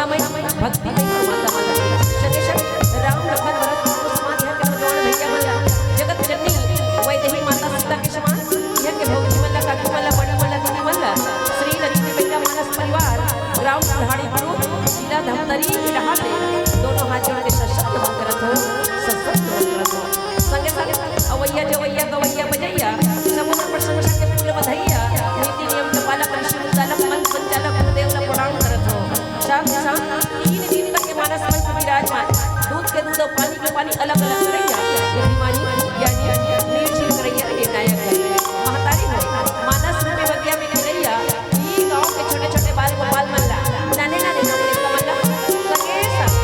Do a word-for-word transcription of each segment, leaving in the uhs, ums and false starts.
मैं भक्ति में माता माता। शनि शनि राम लखन भरत शत्रु समान, यहाँ के नौजवान भैया मन ला जगत जननी वैदेही माता सीता के समान, यहाँ के भौजी मन ला, काकी मन ला, बड़ी मन ला, दीदी मन ला, श्री लक्ष्मी मैया मानस परिवार, ग्राम कुल्हाड़ी गुरु, जिला धमतरी के डहार ले दोनों हाथ जोड़ के सशक्त मन करत हो, सशक्त मन करत हो। संगे संगे अवैया जवैया गवैया बजैया, सबो मन प्रशंसा के फूल बधैया, नीति नियम के पालक, ऋषि मुनि चालक, मंच संचालक गुरुदेव ला प्रणाम करत हो। साथ ही साथ तीन दिन तक के मानस मंच विराजमान, दूध के दूध और पानी के पानी अलग अलग करैया, बुद्धिमानी ज्ञानी निर्जीव करैया निर्णायक है। महतारी हो, मानस रूपी बगिया में खेलैया, ई गांव के छोटे छोटे बाल गोपाल मन ला, नाने नाने नौकरी मन ला, संगे संग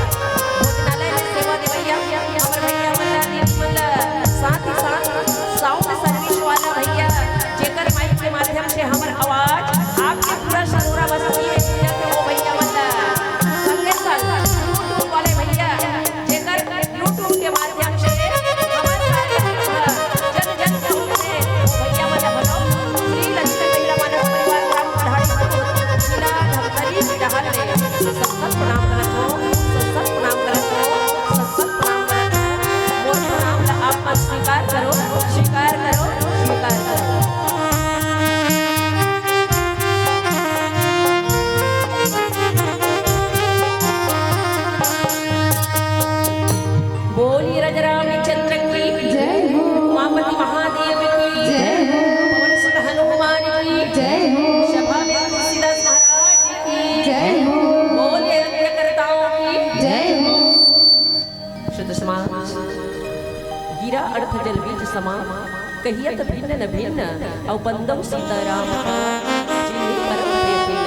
भोजनालय में सेवा देवैया, हमर भैया मन ला, दीदी मन ला, साथ ही साथ साउंड सर्विस वाला भैया, जेकर माइक के माध्यम से हमर आवाज आपके पूरा सरोरा बस्ती में गूंजत हे, वो भैया मन ला। संगे संग YouTube वाले भैया, जेकर YouTube के माध्यम से हमर कार्यक्रम जन जन के होत हे, वो भैया मन ला घलो श्री लक्ष्मी महिला मानस परिवार ग्राम कुल्हाड़ी जिला धमतरी के डहार ले सत सत प्रणाम करत हो, सत सत प्रणाम करत हो, सत सत प्रणाम करत हो। मोर प्रणाम ला आप मन स्वीकार करो, स्वीकार करो, स्वीकार करो। बोलिए राजा रामचंद्र की, जय हो। उमापति महादेव की, जय हो। पवन सुत हनुमान की, जय हो। सभा में तुलसीदास महाराज की, जय हो। बोलिए यज्ञकर्ताओं की, जय हो। सुत समाज, गिरा अर्थ जल बीज समा, कहियत भिन्न न भिन्न, अउ बंदव सीताराम का, जिन्हीं करम प्रेम भिन्न।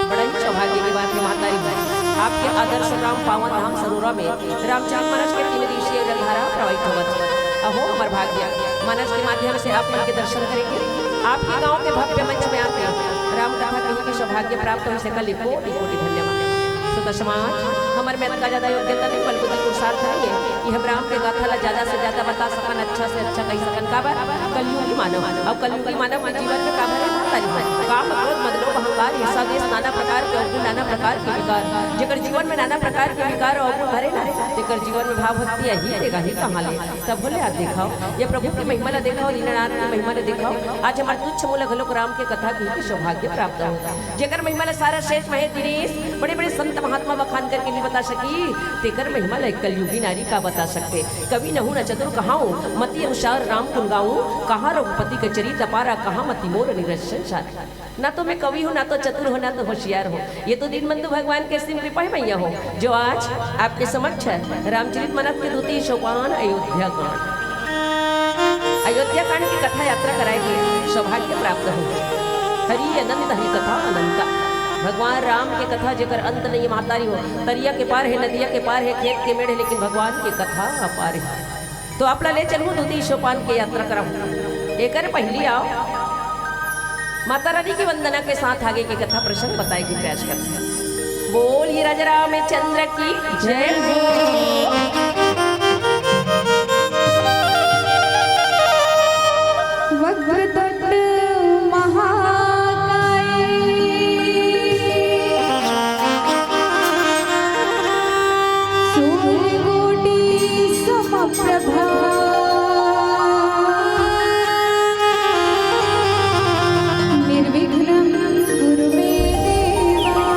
बड़ा ही सौभाग्य की बात है महतारी हो, आपके आदर्श ग्राम पावन धाम सरोरा में रामचरित मानस के तीन दिवसीय जलधारा प्रवाहित होवत हे। अहो हमर भाग्य, मानस के माध्यम से आप मन के दर्शन करेंगे, आपके गांव के भव्य मंच में आके राम कथा कहे के सौभाग्य प्राप्त हो, से कल कोटि कोटि धन्यवाद। सुत समाज, हमर में अतका ज्यादा योग्यता नहीं, बल बुद्धि पुरुषार्थ नहीं है कि हम राम के गाथा ला ज्यादा से ज्यादा बता सकन, अच्छा से अच्छा कह सकन। काबर? कलयुगी मानव। अब कलयुगी मानव के जीवन में का भरे? महतारी हो। काम, क्रोध, मद, लोभ, अहंकार, ईर्षा, द्वेष, नाना प्रकार के अवगुण, नाना प्रकार के विकार। जेकर जीवन में नाना प्रकार के विकार अउ अवगुण भरे ना, तेकर जीवन में भाव भक्ति आही तेगा ही कहाँ ले? तब बोले, आप देखाओ, ये प्रभु की महिमा ला देखाओ, दीनानाथ की महिमा ला देखाओ। आज हमर तुच्छ मूल घलोक राम के कथा कहे के सौभाग्य प्राप्त हो। जेकर महिमा ला सारा शेष महे दिनेश, बड़े-बड़े संत महात्मा बखान करके नहीं बता सकी, तेकर महिमा ला एक कलयुगी नारी का बता सकथे। कवि नहुँ न चतुर कहाऊँ, मति अनुसार राम गुन गाऊँ। कहाँ रघुपति के चरित अपारा, कहाँ मति मोर निरत संसार। ना तो मैं कवि हूँ, ना तो चतुर हूँ, ना तो होशियार हूँ। ये तो दीनबंधु भगवान के असीम कृपा है मैया हो, जो आज आपके समक्ष रामचरित मानस के द्वितीय सोपान अयोध्या कांड, अयोध्या कांड की कथा यात्रा कराए के सौभाग्य प्राप्त हो। हरि अनंत, हरि कथा अनंता। भगवान राम के कथा जेकर अंत नहीं है, महतारी हो। तरिया के पार है, नदिया के पार है, खेत के मेड़ है, लेकिन भगवान के कथा अपार है। तो आप ला ले चलूं द्वितीय सोपान के यात्रा कराऊं। एकर पहिली आओ, माता रानी की वंदना के साथ आगे के कथा प्रसंग बताए के प्रयास करते हैं। बोलिए राजा रामचंद्र की जय हो। वक्रतुंड महाकाय, सूर्यकोटि समप्रभा, निर्विघ्नं कुरु मे देवा।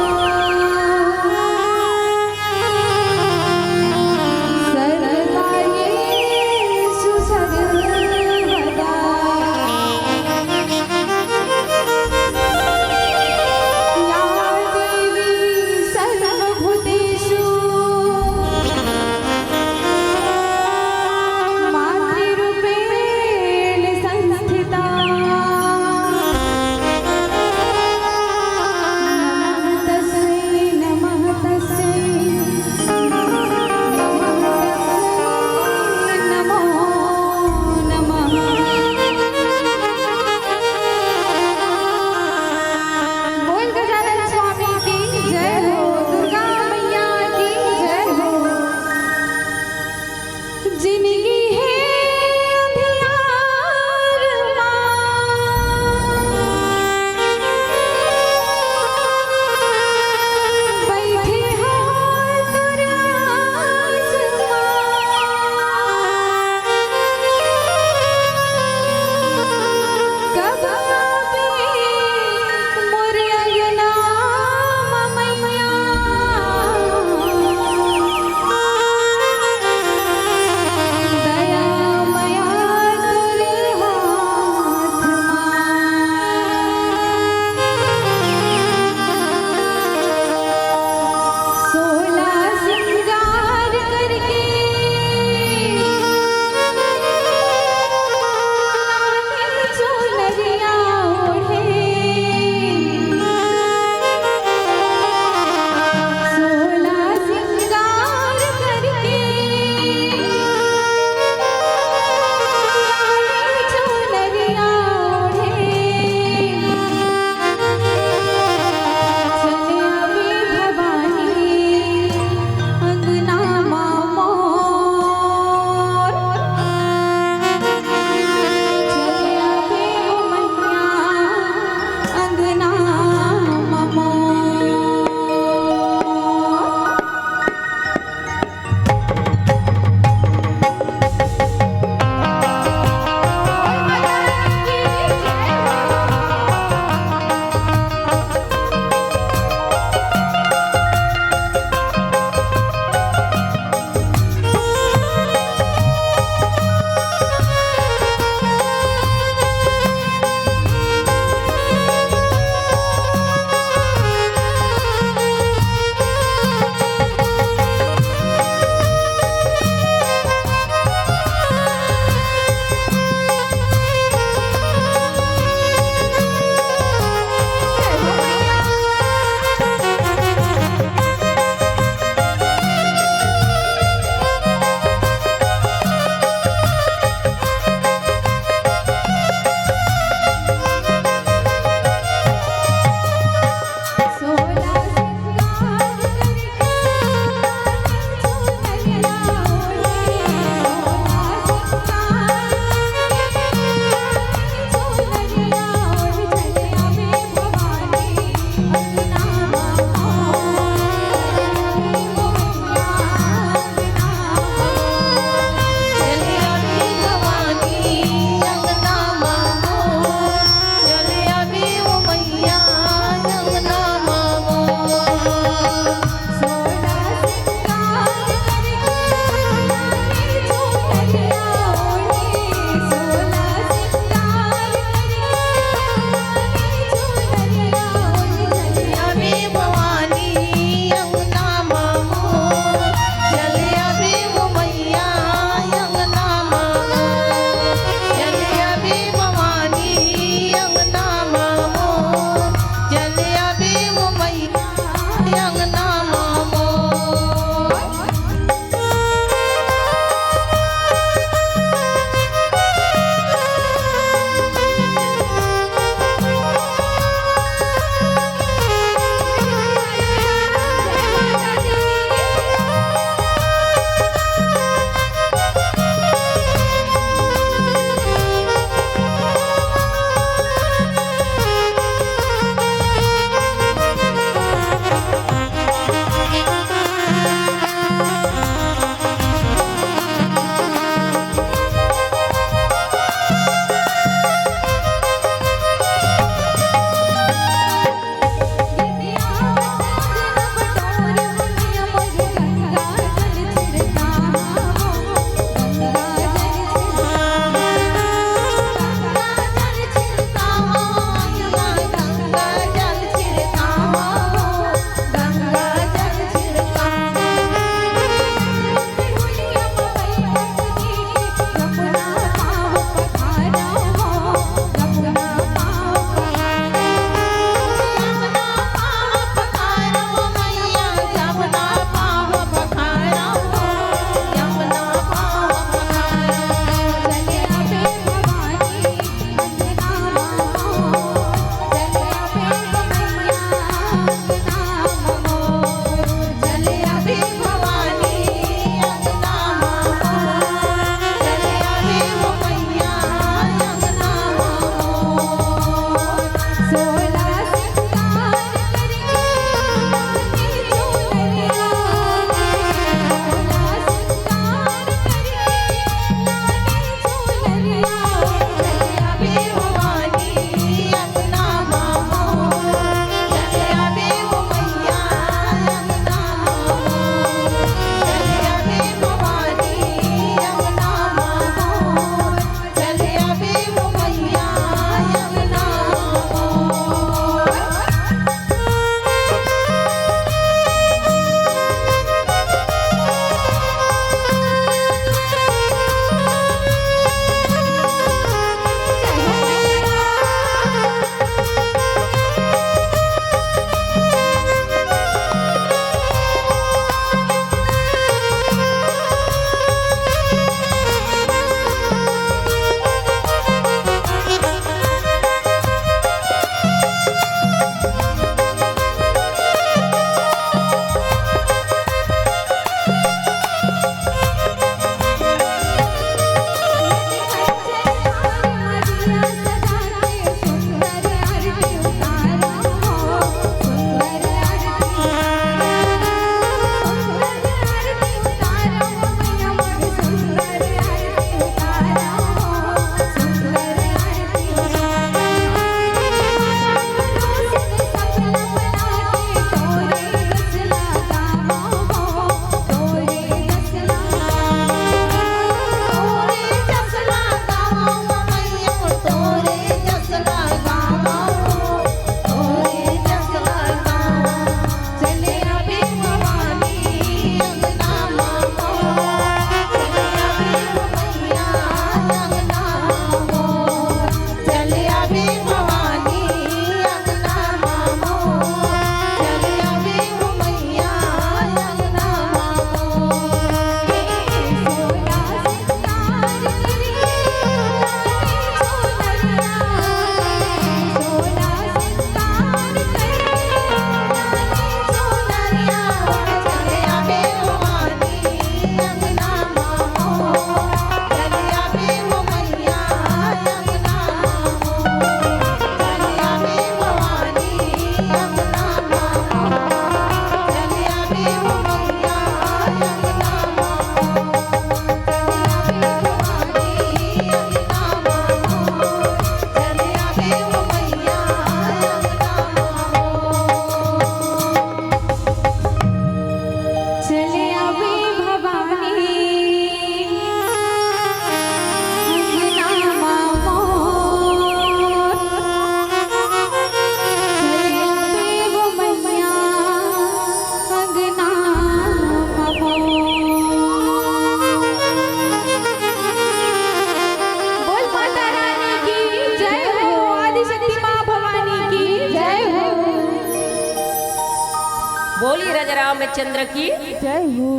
रामचंद्र की जय हो।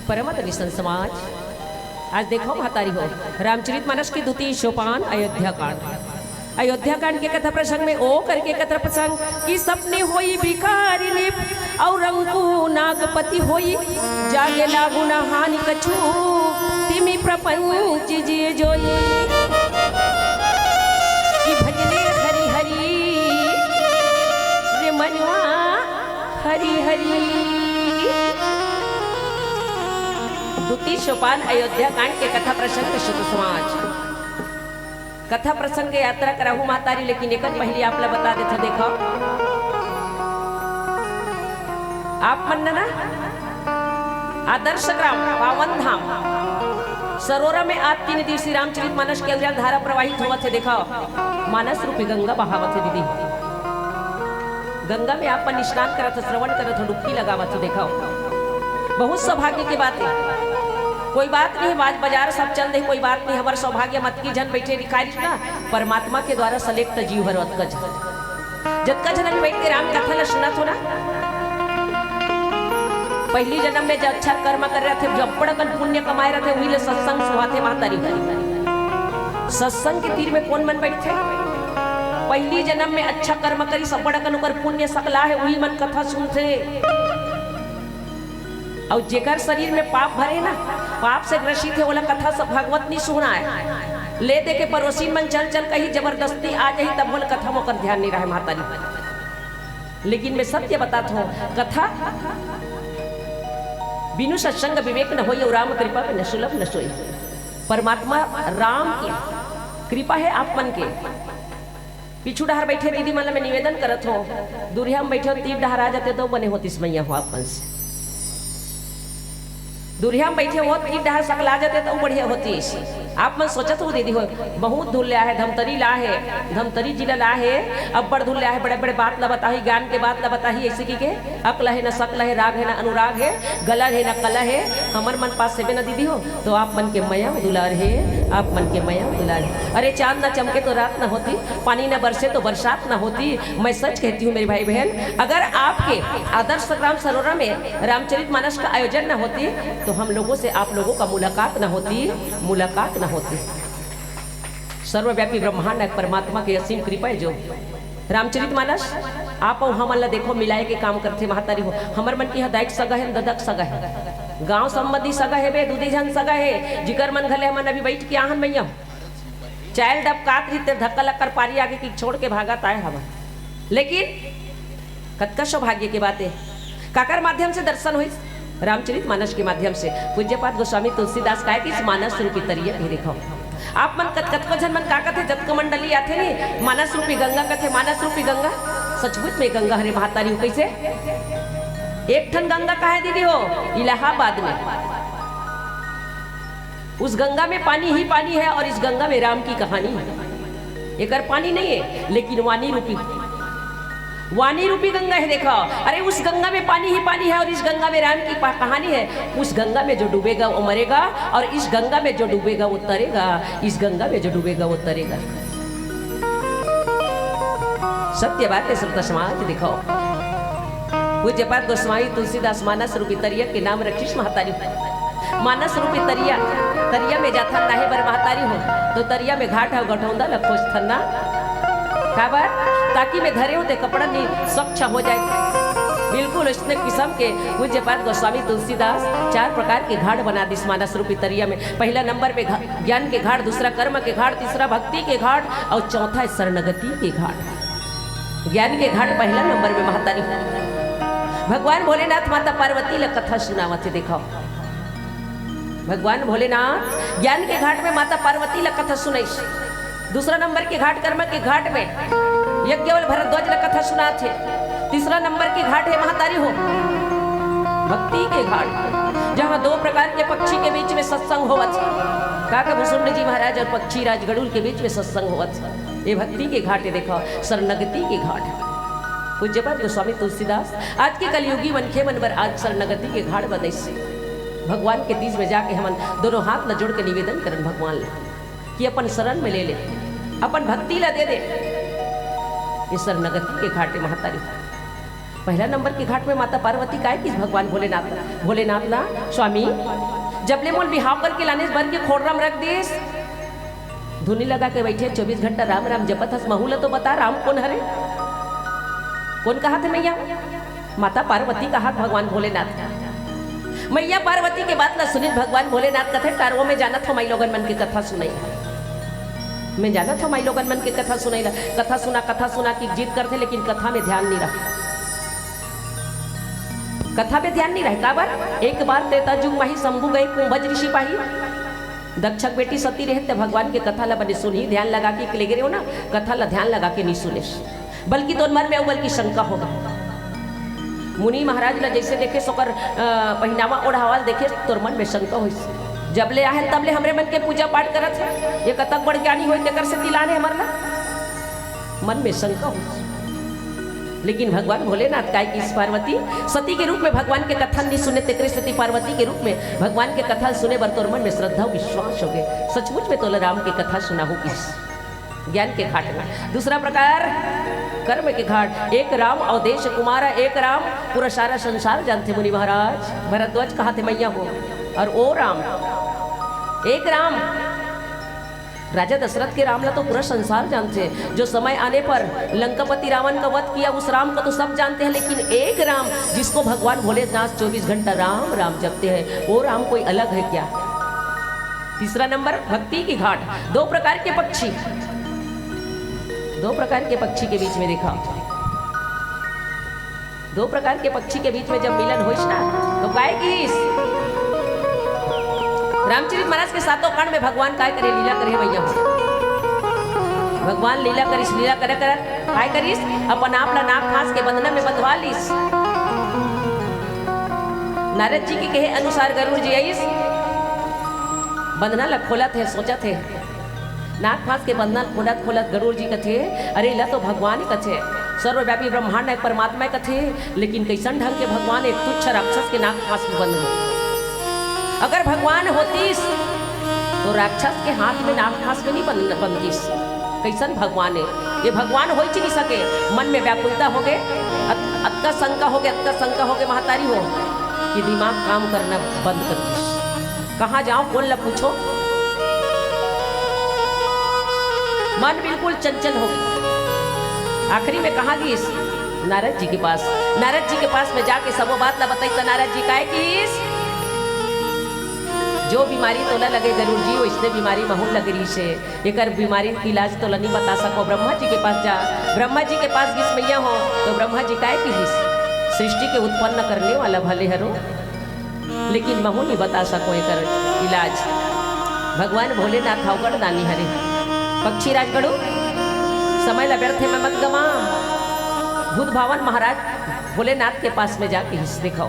परम अति निशन समाज, आज देखो महतारी हो, रामचरित मानस के द्वितीय सोपान अयोध्या कांड। अयोध्या कांड के कथा प्रसंग में ओ करके कथा प्रसंग कि सपने होई भिखारी ने और रंगू नागपति होई, जागे लागू ना हानि कछु, तिमी प्रपंच जिय जोई। कि भजले हरि हरि रे मनवा हरि हरि। द्वितीय सोपान अयोध्या कांड के कथा प्रसंग के शुद्ध समाज। कथा प्रसंग के यात्रा कराहू महतारी, लेकिन एक पहले आप ला बता देथो, देखो, आप मन ना आदर्श ग्राम पावन धाम सरोरा में आज तीन दिवसीय रामचरित मानस के अंजल धारा प्रवाहित होवत हे। देखो, मानस रूपी गंगा बहावत हे दीदी। गंगा में आप मन स्नान करत हो, श्रवण करत हो, डुबकी लगावत हो। देखो, बहुत सौभाग्य के बात है। कोई बात नहीं, आज बाजार सब चल दे, कोई बात नहीं, हमार सौभाग्य मत की झन बैठे लिखाई ना, परमात्मा के द्वारा select जीव हर अतका झन। जतका झन अभी बैठ के राम कथा ला सुनत हो ना, पहली जन्म में जो अच्छा कर्म करे रथे, जो अब्बड़ अकन पुण्य कमाए रथे, उही ले सत्संग सुहाथे महतारी। सत्संग के तीर में कौन मन बैठथे? पहली जन्म में अच्छा कर्म करी, अब्बड़ अकन ओकर पुण्य सकला हे, उही मन कथा सुनथे। अउ जेकर शरीर में पाप भरे ना, पाप से ग्रसित हे, ओला कथा सब भागवत नहीं सुनाए। ले दे के पड़ोसी मन चल चल कही, जबरदस्ती आ जाही, तब ओला कथा में ओकर ध्यान नहीं रहे महतारी। लेकिन मैं सत्य बतात हूँ, कथा बिनु सत्संग विवेक न होई, अउ राम कृपा बिनु सुलभ न सोई। परमात्मा राम की कृपा है आप मन के। पीछू डहर बैठे दीदी मन ला मैं निवेदन करत हूँ, दूरिहा में बैठे हो, तीर डहर आ जाते तो बने होतिस मैया हो आप मन से। दूरिहा में बैठे हो, तीर डहर सकला जाते तो बढ़िया होतिस। आप मन सोचत हो दीदी हो, बहुत दूर ले आहे, धमतरी ला हे, धमतरी जिला ला हे, अब्बड़ दूर ले आहे, बड़े बड़े बात ला बताही, ज्ञान के बात ला बताही, ऐसे की के अकल हे न सकल हे, राग हे न अनुराग हे, गला हे न कला हे, हमर मन पास सेबे न दीदी हो, तो आप मन के मया दुलार हे, आप मन के मया दुलार हे। अरे चांद न चमके तो रात न होती, पानी न बरसे तो बरसात न होती। मैं सच कहती हूँ मेरे भाई बहन, अगर आपके आदर्श ग्राम सरोरा में रामचरित मानस का आयोजन न होती, तो हम लोगों से आप लोगों का मुलाकात न होती, मुलाकात न होती। सर्वव्यापी ब्रह्मांड परमात्मा की असीम कृपा है जो रामचरित मानस आप अउ हमन ला देखो मिलाए के काम करथे महतारी हो। हमर मन की हदायक सगा हे, ददक सगा हे, गांव संबंधी सगा हे बे, दूधी झन सगा हे, जिकर मन घले हमन अभी बैठ के आहन मैया। चायल डबकात रहिते धक्का लक्कर पारी आगे की छोड़ के भागत आए हवन। लेकिन कतका सौभाग्य के बात हे। काकर माध्यम से दर्शन होइस? रामचरित मानस के माध्यम से। पूज्यपाद गोस्वामी तुलसीदास काय कि इस मानस रूपी तरिया के देखो। आप मन कत-, कतको झन मन का कथे, जतको मंडली आथे नी, मानस रूपी गंगा कथे, मानस रूपी गंगा। सचमुच में गंगा हरे महतारी हो। कैसे? एक ठन गंगा कहाँ हे दीदी हो? इलाहाबाद में। उस गंगा में पानी ही पानी है और इस गंगा में राम की कहानी है। एकर पानी नहीं है, लेकिन वाणी रूपी, वाणी रूपी गंगा है। देखो, अरे उस गंगा में पानी ही पानी है और इस गंगा में राम की पा-, कहानी है। उस गंगा में जो डूबेगा वो मरेगा और इस गंगा में जो डूबेगा वो तरेगा, इस गंगा में जो डूबेगा वो तरेगा। सत्य बात है श्रोता समाज, देखो। पूज्यपाद गोस्वामी तुलसीदास मानस रूपी तरिया के नाम रखिस महतारी। मानस रूपी तरिया, तरिया में जाथन नहाए बर महतारी हो, तो तरिया में घाट ह गठौंदा ल खोजथन ना। काबर? ताकि मैं धरे हों ते कपड़ा नी स्वच्छ हो जाए। बिल्कुल उसने किस्म के पूज्यपाद गोस्वामी तुलसीदास चार प्रकार के घाट बना दिस मानस रूपी तरिया में। पहला नंबर पे घा-, ज्ञान के घाट, दूसरा कर्म के घाट, तीसरा भक्ति के घाट और चौथा है शरणागति के घाट। ज्ञान के घाट पहला नंबर में महतारी। भगवान भोलेनाथ माता पार्वती ला कथा सुनावत हे, देखो। भगवान भोलेनाथ ज्ञान के घाट में माता पार्वती ला कथा सुनाइस। दूसरा नंबर के घाट कर्म के घाट में यज्ञवल भरद्वाज ला कथा सुनात हे। तीसरा नंबर के घाट हे महतारी हो भक्ति के घाट, जहाँ दो प्रकार के पक्षी के बीच में सत्संग होवत हे। काका भुसुंड जी महाराज और पक्षी राज गरुड़ के बीच में सत्संग होवत हे। ये भक्ति के घाट हे, देखो, शरणागति के घाट हे। पूज्यपाद गोस्वामी तुलसीदास आज के कलयुगी मनखे मन बर आज शरणागति के घाट बनइस हे। भगवान के तीज में जाके हमन दोनों हाथ ला जोड़ के निवेदन करन भगवान ले कि अपन शरण में ले ले, अपन भक्ति ला दे दे। ये शरणागति के घाट हे महतारी। पहला नंबर के घाट में माता पार्वती काय किस भगवान भोलेनाथ, भोलेनाथ ला, स्वामी, जब ले मोल बिहाव करके लानेस बर के खोड़रा में रख देस, धुनी लगा के बैठे चौबीस घंटा राम राम जपत हस, महू ला तो बता राम कोन हरे? कोन कहा थे मैया? माता पार्वती कहा भगवान भोलेनाथ। मैया पार्वती के बात ला सुनित भगवान भोलेनाथ कथे, "तारवो में जानत हो माई लोगन मन के कथा सुनई, मैं जानत हो माई लोगन मन के कथा सुनई ला, कथा सुना, कथा सुना की जिद करथे, लेकिन कथा में ध्यान नहीं रहा।" कथा में ध्यान नहीं रहे, काबर? एक बार त्रेता युग माही शंभु गए कुंभज ऋषि पाही। दक्षक बेटी सती रहे ते भगवान के कथा ला बने सुनही, ध्यान लगा के ले गे रहे हो ना, कथा ला ध्यान लगा के नहीं सुने, बल्कि तोर मन में अउ बल्कि शंका होगा। मुनि महाराज ला जैसे देखे सोकर, अ, पहिनावा ओढ़ावाल देखे, तोर मन में शंका होइस। जब ले आहे तब ले हमरे मन के पूजा पाठ करत हे, ये कतक बड़ ज्ञानी होई, तेकर से तिलाने हमर ला मन में शंका होइस। लेकिन भगवान भोलेनाथ काय किस पार्वती, सती के रूप में भगवान के कथा नहीं सुने, तेकरे सती पार्वती के रूप में भगवान के कथा सुने बर तोर मन में श्रद्धा विश्वास हो गए, सचमुच में तोला राम के कथा सुनाहू किस। ज्ञान के घाट में। दूसरा प्रकार कर्म के घाट। एक राम अवधेश कुमार, एक राम पूरा सारा संसार जानथे मुनि महाराज। भरद्वाज कहा थे मैया हो, और ओ राम, एक राम, राजा दशरथ के राम ला तो पूरा संसार जानथे, जो समय आने पर लंकापति रावण का वध किया, उस राम को तो सब जानते हैं, लेकिन एक राम जिसको भगवान भोलेनाथ चौबीस घंटा राम राम जपते हैं, वो राम कोई अलग है क्या? तीसरा नंबर भक्ति की घाट। दो प्रकार के पक्षी, दो प्रकार के पक्षी के बीच में देखा, दो प्रकार के पक्षी के बीच में जब मिलन होइस ना, तो काय किस? रामचरित मानस के सातों कांड में भगवान काय करे, लीला करे भैया हो। भगवान लीला करिस, लीला करे कर काय करिस, अपन आप ला नाग फांस के बंधना में बंधवा लिस। नारद जी के कहे अनुसार गरुड़ जी आइस, बंधना ला खोलत हे, सोचत हे। नाग फांस के बंधना खोलत खोलत गरुड़ जी कथे, "अरे, ला तो भगवान ही कथे, सर्वव्यापी ब्रह्मांड एक परमात्मा ही कथे, लेकिन कैसन ढंग के भगवान एक तुच्छ राक्षस के नाग फांस में बंध गए? अगर भगवान होतीस, तो राक्षस के हाथ में नाग फांस में नहीं बन-, बंधतीस। कैसन भगवान है? ये भगवान हो ही नहीं सके।" मन में व्याकुलता हो गए, अत-, अतका शंका हो गए, अतका शंका हो गए महतारी हो, कि दिमाग काम करना बंद कर दिस। कहाँ जाओ, कौन ला पूछो, मन बिल्कुल चंचल हो गई। आखिरी में कहाँ गिस? नारद जी के पास। नारद जी के पास में जाके सबो बात ला बताई, तो नारद जी काय किस, "जो बीमारी तोला लगे गरुड़ जी, वैसने बीमारी महू लग रही से, एकर बीमारी के इलाज तोला नहीं बता सको, ब्रह्मा जी के पास जा।" ब्रह्मा जी के पास गिस मैया हो, तो ब्रह्मा जी काय किस, "सृष्टि के उत्पन्न करने वाला भले हरो, लेकिन महू नहीं बता सको एकर इलाज।" भगवान भोलेनाथ अवगढ़ दानी हरे। पक्षी राजगढ़ू, समय ला व्यर्थे में मत गमा। भूत भावन महाराज भोलेनाथ के पास में जाके हिस दिखाओ।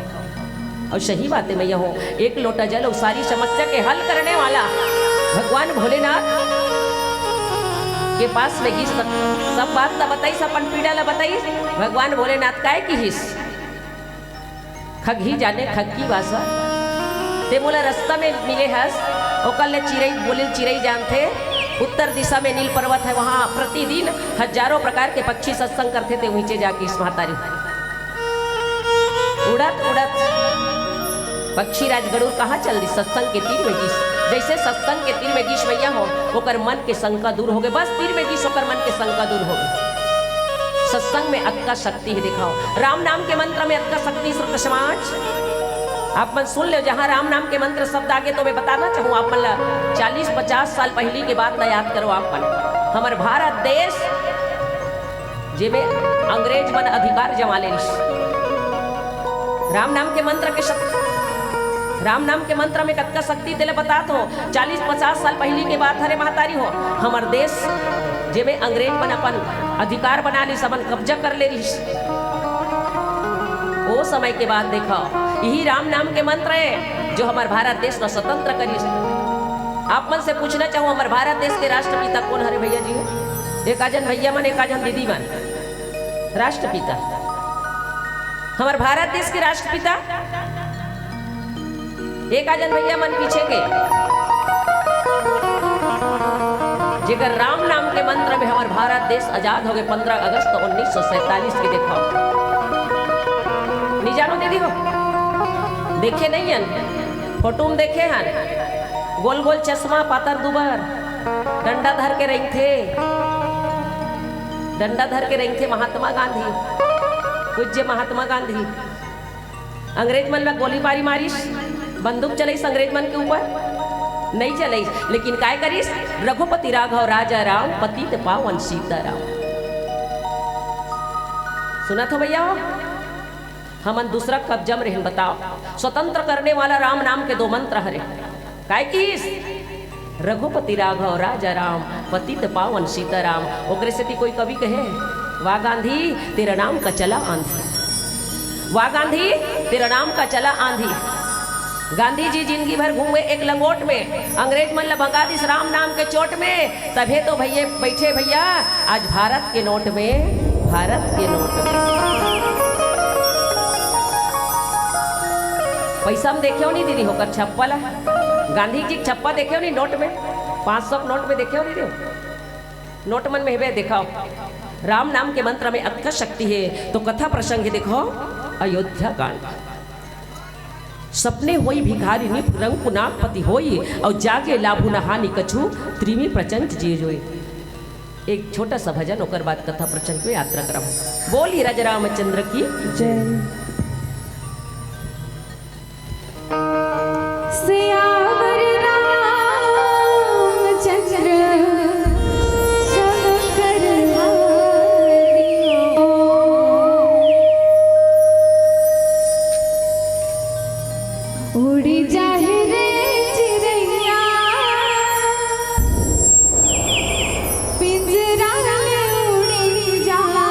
और सही बात है मैया हो, एक लोटा जल और सारी समस्या के हल करने वाला भगवान भोलेनाथ के पास में गिस, सब बात ला बताइस, अपन पीड़ा ला बताइस। भगवान भोलेनाथ काय किहिस, "खगही जाने खग की भाषा, ते मोला रास्ता में मिले हस, ओकर ले चिरई बोलिल चिरई जानथे। उत्तर दिशा में नील पर्वत है, वहाँ प्रतिदिन हजारों प्रकार के पक्षी सत्संग करथे, ते उहींचे जाके इस महतारी।" उड़त उड़त पक्षी राज गरुड़ कहाँ चल दी? सत्संग के तीर में गिस। जैसे सत्संग के तीर में गिस मैया हो, ओकर मन के शंका दूर हो गए। बस तीर में गिस, ओकर मन के शंका दूर हो गए। सत्संग में अतका शक्ति है, दिखाओ। राम नाम के मंत्र में अतका शक्ति, श्रोता समाज। आप मन सुन ले, जहाँ राम नाम के मंत्र शब्द आगे, तो मैं बताना चाहूँ आप मन ला, चालीस पचास साल पहली के बात ला याद करो आप मन। हमर भारत देश, जेमे अंग्रेज मन अधिकार जमा ले रिस। राम नाम के मंत्र के शक्ति, राम नाम के मंत्र में कतका शक्ति, तेला बतात हो। चालीस पचास साल पहली के बात हरे महतारी हो, हमर देश जेमे अंग्रेज मन अपन अधिकार बना लिस, अपन कब्जा कर ले रिस। ओ समय के बाद देखा, यही राम नाम के मंत्र है जो हमर भारत देश ला स्वतंत्र करिस। आप मन से पूछना चाहूँ, हमर भारत देश के राष्ट्रपिता कौन हरे भैया जी? एक आजन भैया मन, एक आजन दीदी मन। राष्ट्रपिता, हमर भारत देश के राष्ट्रपिता, एक आजन भैया मन पीछे के, जेकर राम नाम के मंत्र में हमर भारत देश आजाद हो गए पन्द्रह अगस्त उन्नीस सौ सैंतालीस के। देखो, देखे नहीं हन, फोटो में देखे हन, गोल गोल चश्मा, पातर दुबर, डंडा धर के रेंगथे, डंडा धर के रेंगथे महात्मा गांधी, पूज्य महात्मा गांधी। अंग्रेज मन ला गोलीबारी मारिस, बंदूक चलाइस अंग्रेज मन के ऊपर, नहीं चलाइस, लेकिन काय करिस? रघुपति राघव राजा राम, पतित पावन सीताराम। सुनत हो भैया, हमन दूसरा कब्जा में रहन, बताओ। स्वतंत्र करने वाला राम नाम के दो मंत्र हरे। काय किस? रघुपति राघव राजा राम, पतित पावन सीताराम। ओकरे सेती कोई कवि कहे, "वाह गांधी, तेरा नाम का चला आंधी। वाह गांधी, तेरा नाम का चला आंधी।" गांधी जी जिंदगी भर घूमे एक लंगोट में, अंग्रेज मन ला भगा दिस राम नाम के चोट में। तभे तो भैया बैठे भैया आज भारत के नोट में, भारत के नोट में। पैसा में देखे हो नहीं दीदी, होकर छप्पा ला, गांधी जी के छप्पा देखे हो नहीं नोट में, पाँच सौ के नोट में देखे हो नहीं दीदी, नोट मन में हेबे देखो। राम नाम के मंत्र में अतका शक्ति है। तो कथा प्रसंग है देखो, अयोध्या कांड। सपने होई भिखारी निप रंग पुनाकपति होई, और जागे लाभु न हानि कछु, त्रिमी प्रचंच जे जोई। एक छोटा सा भजन, ओकर बाद कथा प्रसंग में यात्रा करम। बोली राजा रामचंद्र की जय। सियावर रामचंद्र शंकर हरि। उड़ी जाहि रे चिरैया, पिंजरा ले उड़ी जाहि ना।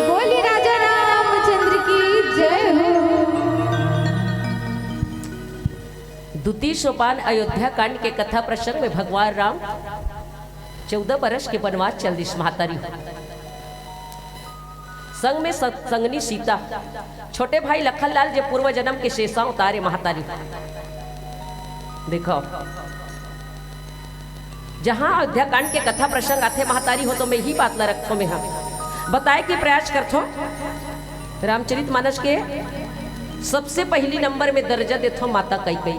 बोली राजा रामचंद्र की जय हो। द्वितीय सोपान अयोध्या कांड के कथा प्रसंग में भगवान राम चौदह बरस के बनवास चल दिस महतारी। संग में सत-, संगनी सीता, छोटे भाई लखन लाल जे पूर्व जन्म के शेषा उतारे महतारी। देखो, जहाँ अयोध्या कांड के कथा प्रसंग आथे महतारी हो, तो मैं ही बात ला रखथो, मैं हा बताए के प्रयास करथो। रामचरित मानस के सबसे पहली नंबर में दर्जा देथो माता कैकई।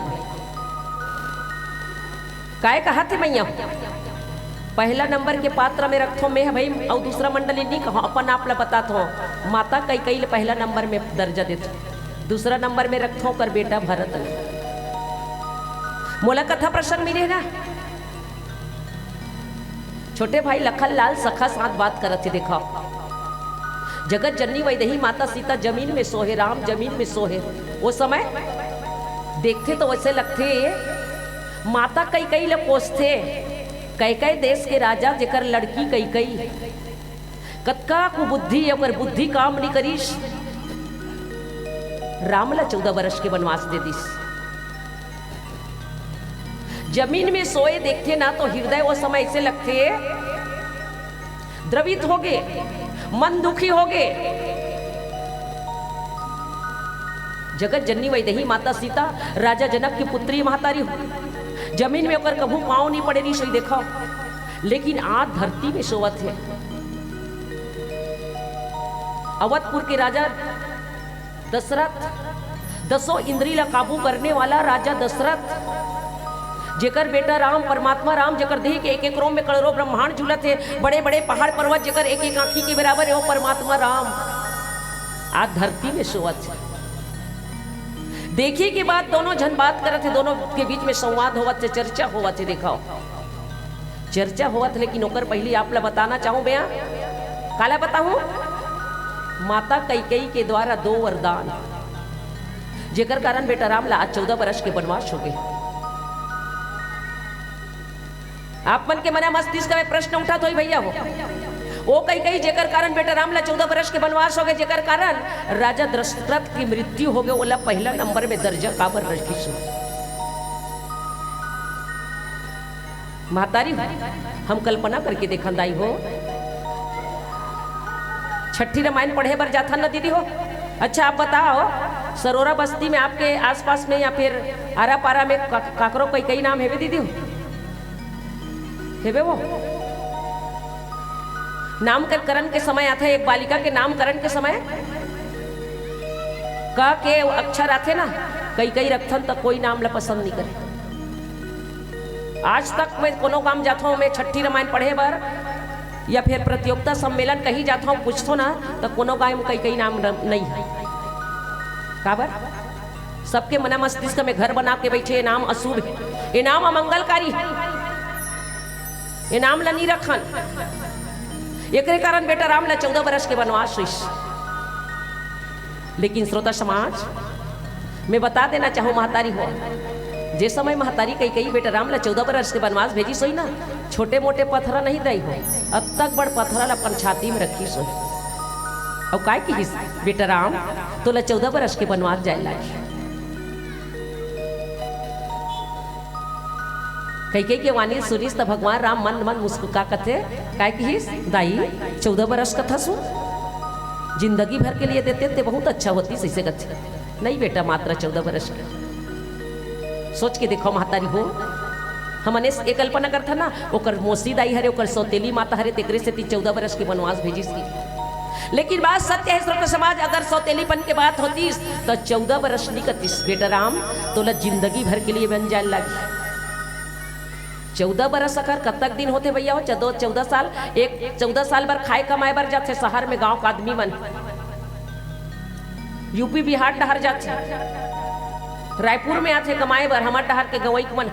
काय कहा थे मैया? पहला नंबर के पात्र में रखथो मैं हा भाई, अउ दूसरा मंडली नहीं कहो, अपन आप ला बताथो। माता कैकई ले पहला नंबर में दर्जा देथो, दूसरा नंबर में रखथो कर बेटा भरत ला। मोला कथा प्रसंग मिले ना, छोटे भाई लखन लाल सखा साथ बात करत हे। देखा, जगत जननी वैदेही माता सीता जमीन में सोहे, राम जमीन में सोहे। वो समय देखथे तो वैसे लगथे, माता कैकई ल कोसथे। कैकई देश के राजा, जेकर लड़की कैकई, कतका कुबुद्धि, ओकर बुद्धि काम नी करिस, राम ला चौदह बरस के बनवास दे दिस। जमीन में सोए देखथे ना, तो हृदय वो समय ऐसे लगथे, द्रवित होगे, मन दुखी होगे। जगत जननी वैदेही माता सीता, राजा जनक की पुत्री महतारी हो, जमीन में ओकर कभू पाँव नहीं पड़े रहिस होही, देखो, लेकिन आज धरती में सोवत हे। अवधपुर के राजा दशरथ, दसों इंद्री ला काबू करने वाला राजा दशरथ, जेकर बेटा राम, परमात्मा राम, जेकर देह के एक एक रोम में करोड़ों ब्रह्मांड झूलत हे, बड़े बड़े पहाड़ पर्वत जेकर एक एक आंखी के बराबर हे, वो परमात्मा राम आज धरती में सोवत हे। देखी के बाद दोनों झन बात करत हे, दोनों के बीच में संवाद होवत हे, चर्चा होवत हे। देखो, चर्चा होवत, लेकिन ओकर पहली आप ला बताना चाहूं बया, काला बताहूं? माता कैकई के द्वारा दो वरदान, जेकर कारण बेटा राम ला आज चौदह बरस के बनवास होगे। आप मन के मना मस्तिष्क में प्रश्न उठत होही भैया हो, ओ कैकई जेकर कारण बेटा राम ला चौदह बरस के बनवास होगे, जेकर कारण राजा दशरथ की मृत्यु होगे, ओला पहला नंबर में दर्जा काबर रखिस? महतारी हो, हम कल्पना करके देखन दाई हो, छठी रामायण पढ़े बर जाथन ना दीदी हो। अच्छा, आप बताओ, सरोरा बस्ती में आपके आसपास में या फिर आरा पारा में का-, काकरो कैकई नाम हेवे दीदी हो? हेवे वो? नामकरण के समय आथे, एक बालिका के नामकरण के समय क के अक्षर आथे ना, कैकई रखथन त कोई नाम ला पसंद नहीं करे। आज तक मैं कोनो गांव जाथों, मैं छठी रामायण पढ़े बर या फिर प्रतियोगिता सम्मेलन कहीं जाथों, पूछथों ना, त कोनो गांव में कैकई नाम न-, नहीं है। काबर? सबके मना मस्तिष्क में घर बना के बैठे, ये नाम अशुभ है, ये नाम अमंगलकारी है, ये नाम ला नहीं रखन। एकरे कारण बेटा राम ला चौदह बरस के बनवास होइस। लेकिन श्रोता समाज, मैं बता देना चाहूँ, महतारी हो, जे समय महतारी कैकई बेटा राम ला चौदह बरस के बनवास भेजिस होही ना, छोटे मोटे पथरा नहीं दाई हो, अतक बड़ पथरा ला अपन छाती में रखिस होही। अउ काय किहिस, "बेटा राम, तोला चौदह बरस के बनवास जाए लागी।" कैकई के वाणी सुनिस त भगवान राम मन मन मुस्कुरा कथे, काय किहिस, "दाई, चौदह बरस कथस हो, जिंदगी भर के लिए देते ते बहुत अच्छा होतिस," ऐसे कथे। "नहीं बेटा, मात्र चौदह बरस के।" सोच के देखो महतारी हो, हमने ए कल्पना करथन ना, ओकर मौसी दाई हरे, ओकर सौतेली माता हरे, तेकरे सेती चौदह बरस के बनवास भेजिस हे। लेकिन बात सत्य हे, श्रोता समाज, अगर सौतेलीपन के बात होतिस, त चौदह बरस नी कतिस, "बेटा राम, तोला जिंदगी भर के लिए बन जाए लागी।" चौदह बरस अगर कतक दिन होथे भैया हो, चौदह, चौदह साल, एक चौदह साल बर खाए कमाए बर जाथे शहर में गांव का आदमी मन। यूपी बिहार डहर जाथे, रायपुर में आथे कमाए बर, हमर डहर के गंवई मन।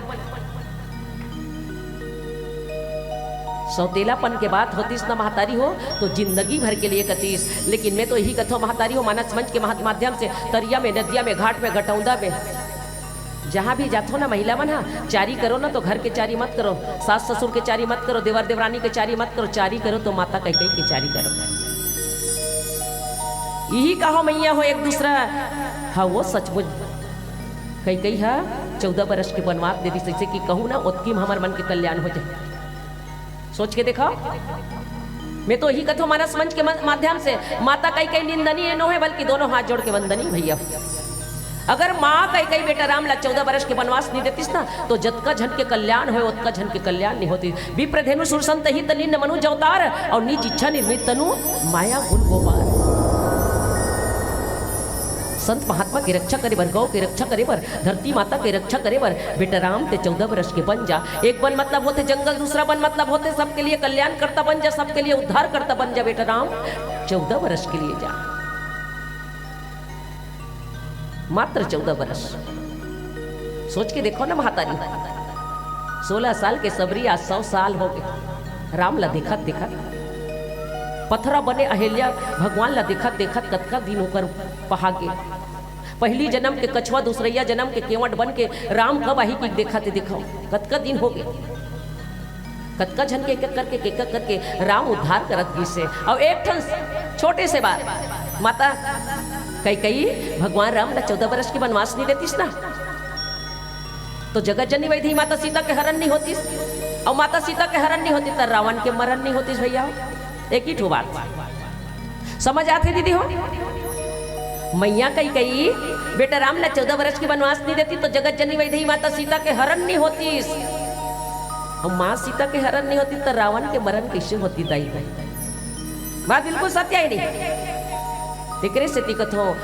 सौतेलापन के बात होतिस ना महतारी हो, तो जिंदगी भर के लिए कतिस। लेकिन मैं तो यही कथो महतारी हो, मानस मंच के महा-, माध्यम से तरिया में, नदिया में, घाट में, गटौंदा में, जहाँ भी जाथो ना महिला मन हा, चारी करो ना तो घर के चारी मत करो, सास ससुर के चारी मत करो, देवर देवरानी के चारी मत करो, चारी करो तो माता कैकई के चारी करो। यही कहो मैया हो एक दूसरा, हाँ वो सचमुच कैकई हा चौदह बरस के बनवास दे दिस, जैसे कि कहूँ ना ओतकी में हमर मन के कल्याण हो जाए। सोच के देखो, मैं तो यही कथो मानस मंच के मा-, माध्यम से, माता कैकई निंदनीय नो हे, बल्कि दोनों हाथ जोड़ के वंदनीय भैया। अगर माँ कैकई बेटा राम ला चौदह बरस के बनवास नी देतिस ना, तो जतका झन के कल्याण होय, ओतका झन के कल्याण नी होतिस। विप्र धेनु सुर संत हित लीन मनु जवतार, और निज इच्छा निर्मित तनु माया गुण गोपार। संत महात्मा के रक्षा करे बर, गौ के रक्षा करे बर, धरती माता के रक्षा करे बर, बेटा राम ते चौदह बरस के बन जा। एक बन मतलब होथे जंगल, दूसरा बन मतलब होथे सबके लिए कल्याण करता बन जा, सबके लिए उद्धार करता बन जा बेटा राम, चौदह बरस के लिए जा, मात्र चौदह बरस। सोच के देखो ना महतारी, सोलह साल के सबरी आज सौ साल हो गे, राम ला देखत देखत। पथरा बने अहिल्या भगवान ला देखत देखत कतका दिन ओकर पहा गे। पहली जन्म के कछुआ, दूसरैया जन्म के केवट बन के राम कब आही कि देखा ते देखो, कतका दिन हो गे। कतका झन के एक एक करके, एक एक करके राम उद्धार करत गिस हे। अउ एक ठन छोटे से बात, माता कैकई भगवान राम ला चौदह बरस के बनवास नी देतिस ना, तो जगत जननी वैदेही माता सीता के हरण नी होतिस, अउ माता सीता के हरण नी होतिस त रावण के मरण नी होतिस भैया। एक ही ठो बात। समझ आथे दीदी हो? मैया कैकई बेटा राम ला चौदह बरस के बनवास नी देतिस तो जगत जननी वैदेही माता सीता के हरण नी होतिस। अउ माँ सीता के हरण नी होतिस त रावण के मरण कैसे होतिस दाई हो? बात बिल्कुल सत्य हे नी? तेकरे सेती कथो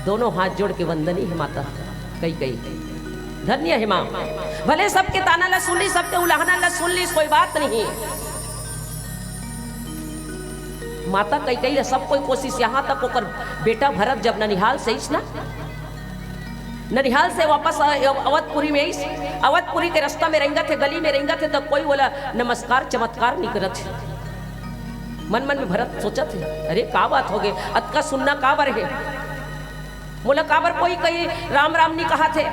दोनों हाथ जोड़ के वंदनीय हे माता कैकई। धन्य हे माँ। भले सबके ताना ला सुन लिस, सबके उलाहना ला सुन लिस, कोई बात नहीं। माता कैकई ला सब कोई कोसिस, यहाँ तक ओकर बेटा भरत जब ननिहाल से आइस ना, ननिहाल से वापस अवधपुरी में आइस, अवधपुरी के रस्ता में रेंगत हे, गली में रेंगत हे, त कोई ओला नमस्कार चमत्कार नी करत हे। मन मन में भरत सोचत हे, "अरे का बात हो गे, अतका सुन्ना काबर हे?" मोला काबर कोई कहीं राम राम नी कहाथे?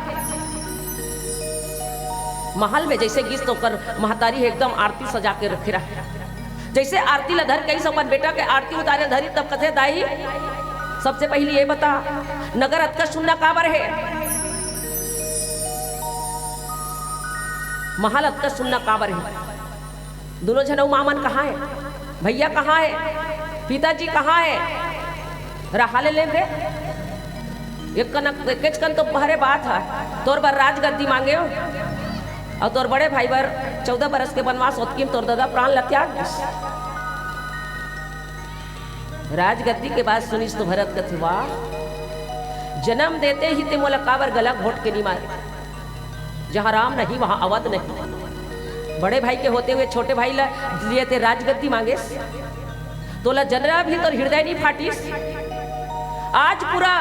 महल में जैसे गिस तो ओकर महतारी एकदम आरती सजा के रखे रहे। जैसे आरती ला धर के आइस अपन बेटा के आरती उतारे धरी तब कथे, "दाई, सबसे पहली ये बता, नगर अतका सुन्ना काबर हे? महल अतका सुन्ना काबर हे?" दोनों झन अउ माँ मन कहाँ हे? भैया कहाँ हे? पिताजी कहाँ हे? रहा ले लेन रे। एक कन, एकेच कन तो बहरे बात हे। तोर बर राजगद्दी मांगे हो। अउ तोर बड़े भाई बर चौदह बरस के बनवास, ओतकी में तोर ददा प्राण ला त्याग दिस। राजगद्दी के बात सुनिस तो भरत कथे, "वाह, जन्म देते ही ते मोला काबर गला घोट के नी मारे?" जहाँ राम नहीं, वहाँ अवध नहीं। बड़े भाई के होते हुए छोटे भाई ला लिए ते राजगद्दी मांगेस। तोला जनरा भी तोर हृदय नहीं फाटिस। आज पूरा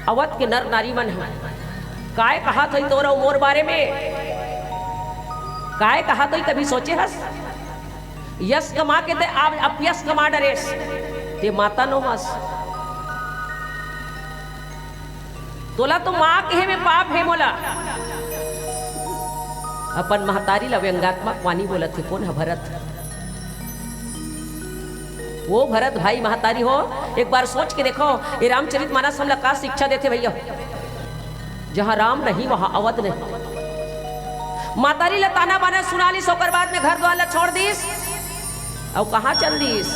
अवध के नर नारी मन हे। काय कहा थई तोर अउ मोर बारे में? काय कहा थई, कभी सोचे हस? यश कमा के ते आप अपयश कमा डरेस। ते माता नो हस। तोला तो माँ कहे में पाप हे मोला। अपन महतारी ला व्यंगात्मक वाणी बोलत हे, कोन ह भरत? वो भरत भाई महतारी हो, एक बार सोच के देखो, ये रामचरित मानस हमला का शिक्षा देथे भैया? जहाँ राम नहीं, वहाँ अवध नहीं। महतारी ला ताना बाना सुना लिस, ओकर बाद में घर द्वार ला छोड़ दिस। अउ कहाँ चल दिस?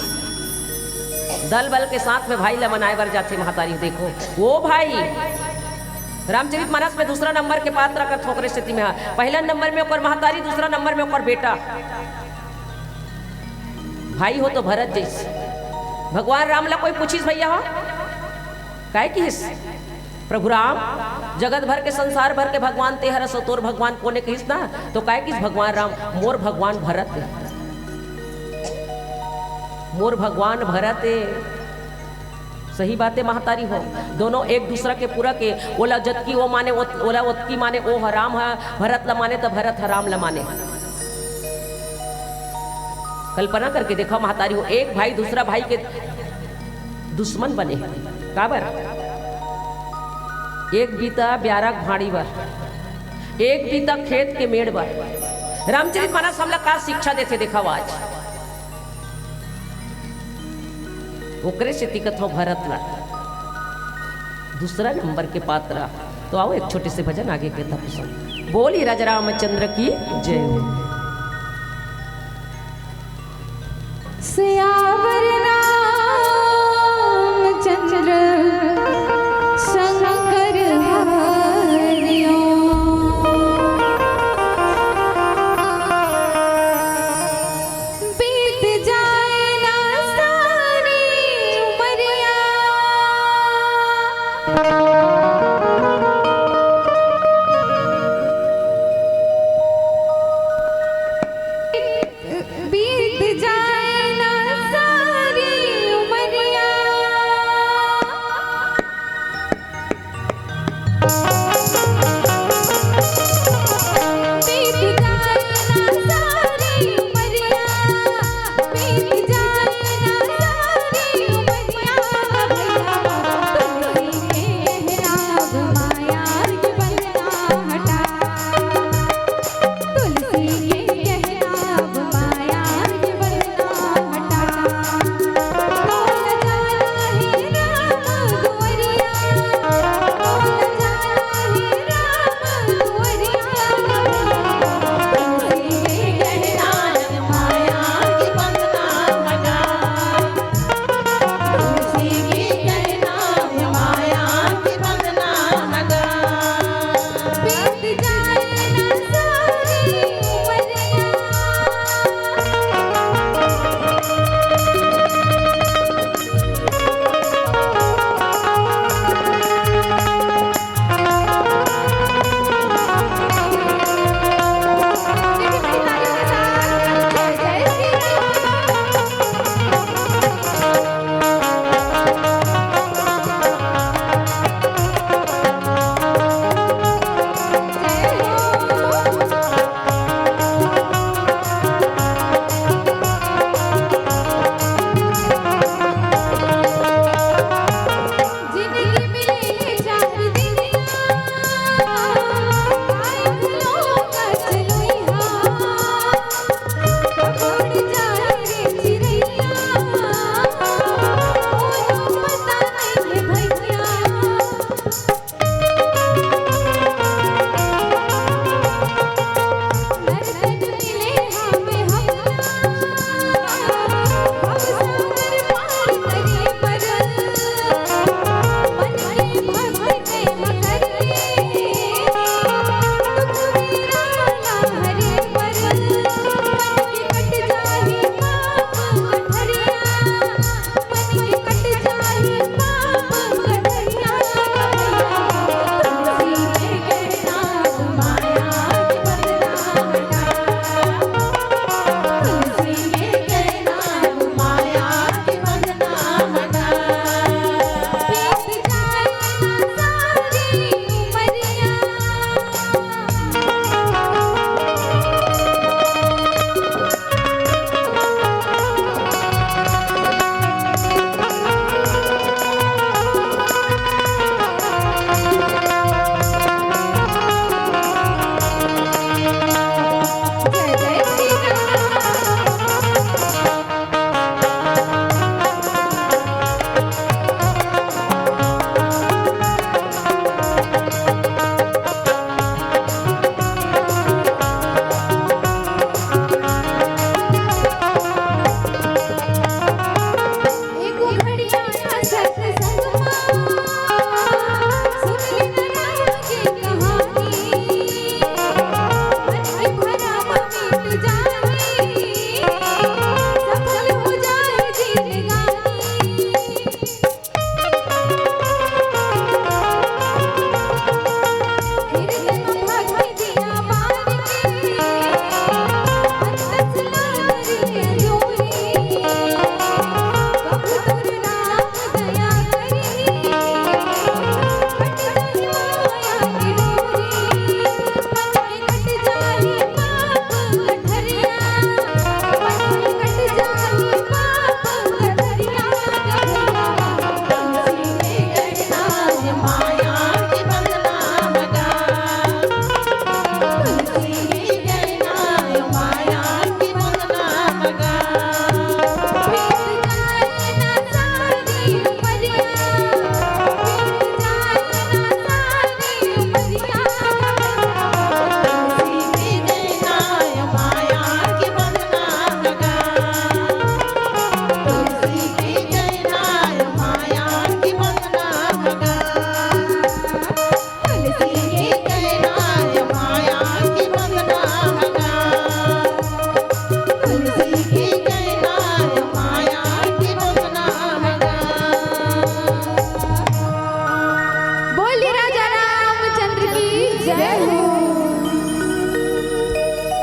दल बल के साथ में भाई ला मनाए बर जाथे महतारी। देखो, वो भाई, रामचरित मानस में दूसरा नंबर के पात्र कर थोकरे स्थिति में हा। पहला नंबर में ओकर महतारी, दूसरा नंबर में ओकर बेटा। भाई हो तो भरत जैसे। भगवान राम ला कोई पूछिस भैया हो, काय किहिस? प्रभु राम, जगत भर के, संसार भर के भगवान ते हरस, तोर भगवान कोने किहिस ना? तो काय किहिस भगवान राम? मोर भगवान भरत हे, मोर भगवान भरत हे। सही बात हे महतारी हो, दोनों एक दूसरा के पूरा के, ओला जतकी ओ माने, ओत-, ओला ओतकी माने, ओ ह राम ह भरत ल माने, त भरत ह राम ल माने। कल्पना करके देखा महतारी हो, एक भाई दूसरा भाई के दुश्मन बने। काबर? एक बीता ब्यारा भाड़ी बर, एक बीता खेत के मेड़ बर। रामचरित मानस हमला का शिक्षा देथे, देखा आज। ओकरे सेती कथो भरत ला दूसरा नंबर के पात्र। तो आओ, एक छोटे से भजन आगे के तब सुन। बोली राजा रामचंद्र की जय हो। सियावर रामचंद्र शंकर हरिओ। बीत जाए ना सारी उमरिया। बीत जाए ना सारी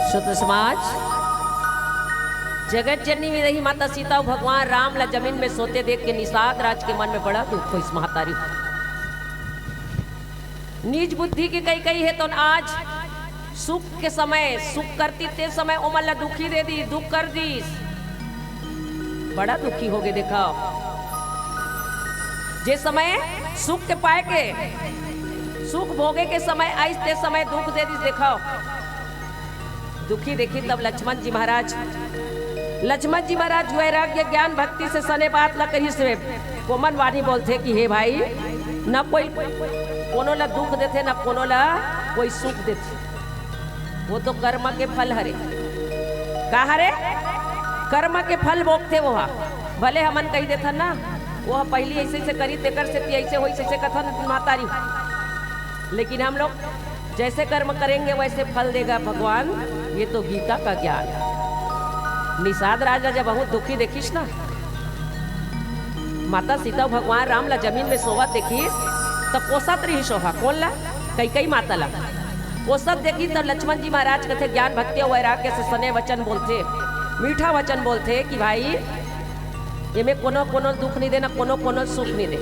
श्रोता समाज, जगत जननी में रही माता सीता अउ भगवान राम ला जमीन में सोते देख के निषाद राज के मन में बड़ा दुख होइस महतारी। निज बुद्धि के कई कई हे तो आज सुख के समय सुख करती, ते समय ओमन ला दुखी दे दी, दुख कर दीस। बड़ा दुखी हो गए। देखा, जे समय सुख के पाए के, सुख भोगे के समय आइस, ते समय दुख दे दिस। देखा, दुखी देखी तब लक्ष्मण जी महाराज, लक्ष्मण जी महाराज वैराग्य ज्ञान भक्ति से सने बात ला कहिस। वे कोमन वाणी बोलथे कि हे भाई, न कोई कोनो ला दुख देथे, न कोनो ला कोई सुख देथे। वो तो कर्म के फल हरे। का हरे? कर्म के फल भोगथे वो हा। भले हमन कही देथन ना, वो हा पहिली ऐसे से करी, तेकर सेती ऐसे होइस, ऐसे कथन मातारी। लेकिन हम लोग जैसे कर्म करेंगे वैसे फल देगा भगवान। ये तो गीता का ज्ञान। निषाद राजा जब बहुत दुखी देखिस ना, माता सीता भगवान राम ला जमीन में सोवत देखिस, त कोसत रहिस ओहा। कोन ला? कैकई माता ला। कोसत देखिस त लक्ष्मण जी महाराज कथे, ज्ञान भक्ति अउ वैराग्य से सने वचन बोलथे, मीठा वचन बोलथे कि भाई, एमे कोनो कोनो दुख नहीं दे, ना कोनो कोनो सुख नहीं दे।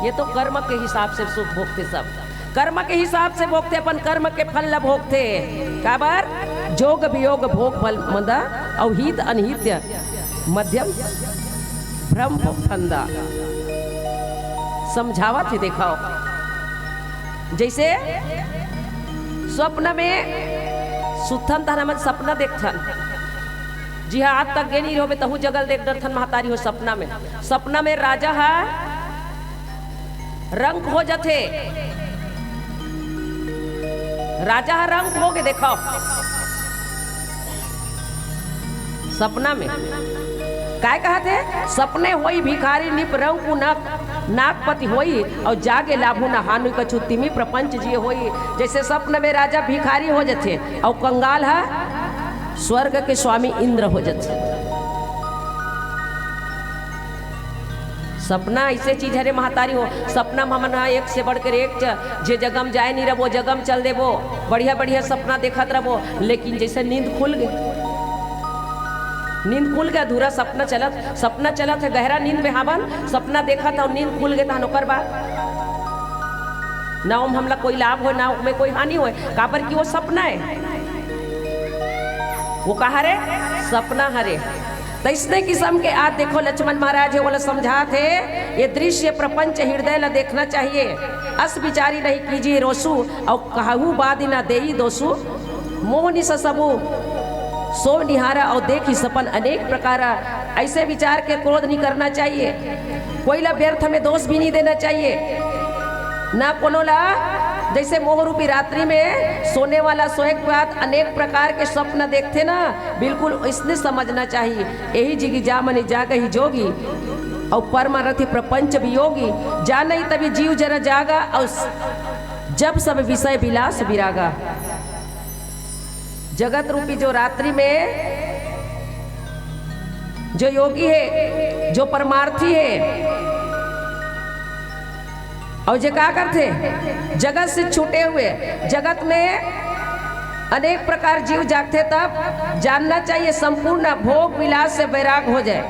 ये तो कर्म के हिसाब से सुख भोगथे सब। कर्म के हिसाब से भोगथे, अपन कर्म के फल ल भोगथे। काबर? जोग वियोग भोग फल मंदा, अउ हित अनहित मध्यम भ्रम फंदा। समझावत हे, देखव, जैसे स्वप्न में सुतथन, तहन हमन सपना देखथन। जी हाँ, आज तक गे नहीं रहोगे, तहू जगल देख डरथन महतारी हो सपना में। सपना में राजा हा रंक हो जथे, राजा हा रंक हो गे। देखव, सपना में काय कहत हे? सपने होई भिखारी निप रंकु नक, नाकपति होई, अउ जागे लाभु न हानु कछु तिमी प्रपंच जिए होई। जैसे सपन में राजा भिखारी हो जथे अउ कंगाल हा स्वर्ग के स्वामी इंद्र हो जथे। सपना ऐसे चीज हरे महतारी हो। सपना में हमन ह एक से बढ़कर एक च-, जे जगह में जाए नहीं रह, वो जगह में चल देबो, बढ़िया बढ़िया सपना देखत रहबो। लेकिन जैसे नींद खुल गए, नींद खुल गए, अधूरा सपना चलत, सपना चलत है, गहरा नींद में हावन, सपना देखत है, नींद खुल गए, तहन ओकर बाद ना ओम हमला कोई लाभ होए, ना ओमे कोई हानि होए, काबर कि वो सपना है। वो का हरे? सपना हरे। त इसने किसम के आज देखो, लक्ष्मण महाराज हे, ओला समझात हे, ये दृश्य प्रपंच हृदय ला देखना चाहिए। अस विचारी नहीं कीजिए रोसु, अउ कहू बादि न देई दोसु। मोह निस सबु सो निहारा, अउ देखी सपन अनेक प्रकारा। ऐसे विचार के क्रोध नहीं करना चाहिए। कोई ला व्यर्थ में दोष भी नहीं देना चाहिए, ना कोनो ला। जैसे मोह रूपी रात्रि में सोने वाला सोए के बाद अनेक प्रकार के स्वप्न देखते ना, बिल्कुल इसने समझना चाहिए। यही जिगी जा मनि जागहि जोगी, अउ परमारथि प्रपंच वियोगी। जानहि तभी जीव जन जागा, अउ जब सब विषय विलास विरागा। जगत रूपी जो रात्रि में जो योगी है, जो परमार्थी है, अउ जे का करथे, जगत से छूटे हुए, जगत में अनेक प्रकार जीव जागथे, तब जानना चाहिए संपूर्ण भोग विलास से वैराग हो जाए।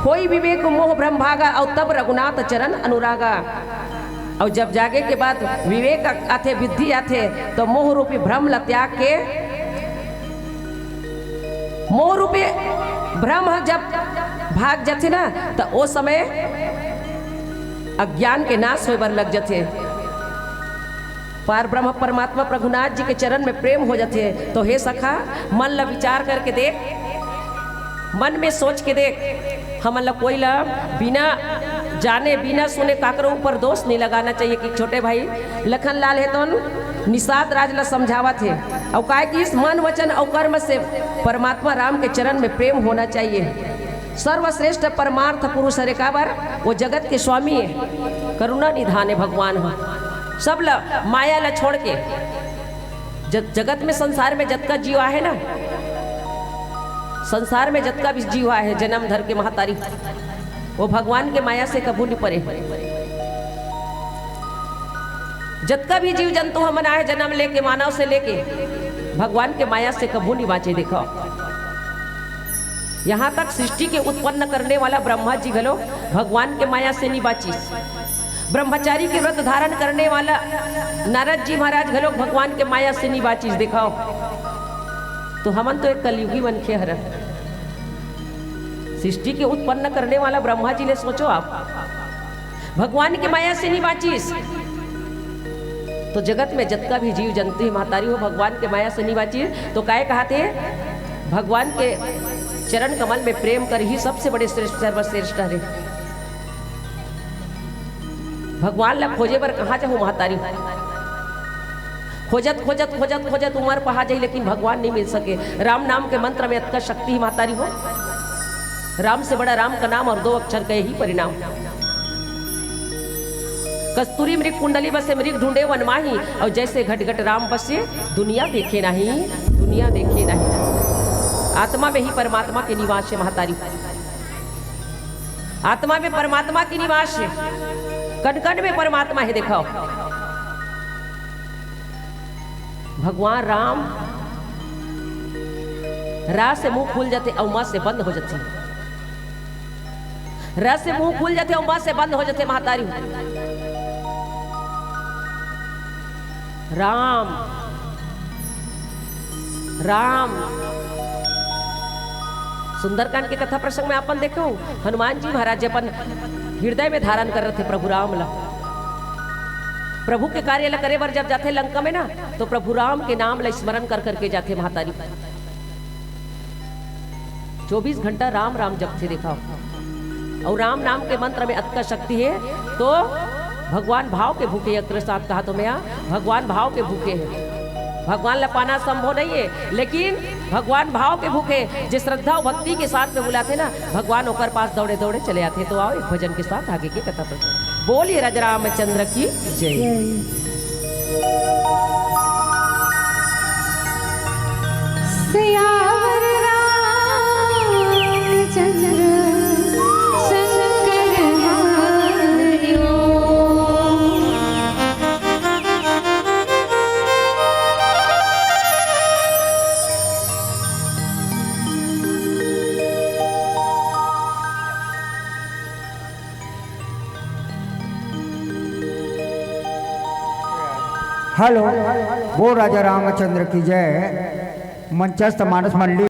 होई विवेक मोह भ्रम भागा, अउ तब रघुनाथ चरण अनुरागा। अउ जब जागे के बाद विवेक आथे, बुद्धि आथे, तो मोह रूपी भ्रम ला त्याग के, मोह रूपी भ्रम ह जब भाग जाथे ना, त ओ समय अज्ञान के नाश होय बर लग जाथे। पार ब्रह्म परमात्मा प्रभुनाथ जी के चरण में प्रेम हो जाथे। तो हे सखा, मन ला विचार करके देख, मन में सोच के देख। हमन ला कोई ला बिना जाने, बिना सुने काकरो ऊपर दोष नहीं लगाना चाहिए कि छोटे भाई लखन लाल हे तो निषाद राज ला समझावत हे। अउ काय कि इस मन, वचन अउ कर्म से परमात्मा राम के चरण में प्रेम होना चाहिए। सर्वश्रेष्ठ परमार्थ पुरुष हरे, काबर वो जगत के स्वामी है, करुणा निधान है भगवान ह। सब ला, माया ला छोड़ के, ज-, जगत में, संसार में जतका जीव आहे ना, संसार में जतका भी जीव आहे, जन्म धर के महतारी, वो भगवान के माया से कभू नहीं परे। जतका भी जीव जंतु हमन आए, जन्म लेके, मानव से लेके, भगवान के माया से कभू नहीं बांचे। देखो, यहाँ तक सृष्टि के उत्पन्न करने वाला ब्रह्मा जी घलो भगवान के माया से नहीं बांचिस। ब्रह्मचारी के व्रत धारण करने वाला नारद जी महाराज घलो भगवान के माया से नहीं बांचिस। देखो, तो हमन तो एक कलयुगी मनखे हरन। सृष्टि के उत्पन्न करने वाला ब्रह्मा जी ले सोचो आप, भगवान के माया से नहीं बांचिस। तो जगत में जतका भी जीव जंतु हे महतारी हो, भगवान के माया से नहीं बांचिस। तो काय कहाथे, भगवान के चरण कमल में प्रेम कर ही सबसे बड़े श्रेष्ठ, सर्वश्रेष्ठ हरे। भगवान ला खोजे बर कहाँ जाहूँ महतारी? खोजत खोजत खोजत खोजत उमर पहा जाही, लेकिन भगवान नहीं मिल सके। राम नाम के मंत्र में अतका शक्ति हे महतारी हो। राम से बड़ा राम का नाम और दो अक्षर का ही परिणाम। कस्तूरी मृग कुंडली बसे मृग ढूंढे वन माही, और जैसे घट घट राम बसे दुनिया देखे नहीं, दुनिया देखे नहीं। आत्मा में ही परमात्मा के निवास हे महतारी। आत्मा में परमात्मा के निवास हे, कण कण में परमात्मा हे। देखो, भगवान राम रा से मुंह खुल जाथे अउ म से बंद हो जाथे। र से मुंह खुल जाथे अउ म से बंद हो जाथे महतारी। राम, राम। सुंदरकांड के कथा प्रसंग में अपन देखे हो, हनुमान जी महाराज जी अपन हृदय में धारण कर रहे थे प्रभु राम ला। प्रभु के कार्य ला करे बर जब जाथे लंका में ना, तो प्रभु राम के नाम ला स्मरण कर करके जाथे महतारी। चौबीस घंटा राम राम जपथे, देखा। और राम नाम के मंत्र में अतका शक्ति हे, तो भगवान भाव के भूखे हे, अकरे साथ कहा तो मैं, भगवान भाव के भूखे हे। भगवान ला पाना संभव नहीं हे, लेकिन भगवान भाव के भूखे, जे श्रद्धा और भक्ति के साथ में बुलाथे ना, भगवान ओकर पास दौड़े दौड़े चले आथे। तो आओ, एक भजन के साथ आगे के कथा पर बोलिए राजा रामचंद्र की जय। सियावर रामचंद्र शंकर हरिओ। हेलो, बोल राजा रामचंद्र की जय। मंचस्थ मानस मंडली।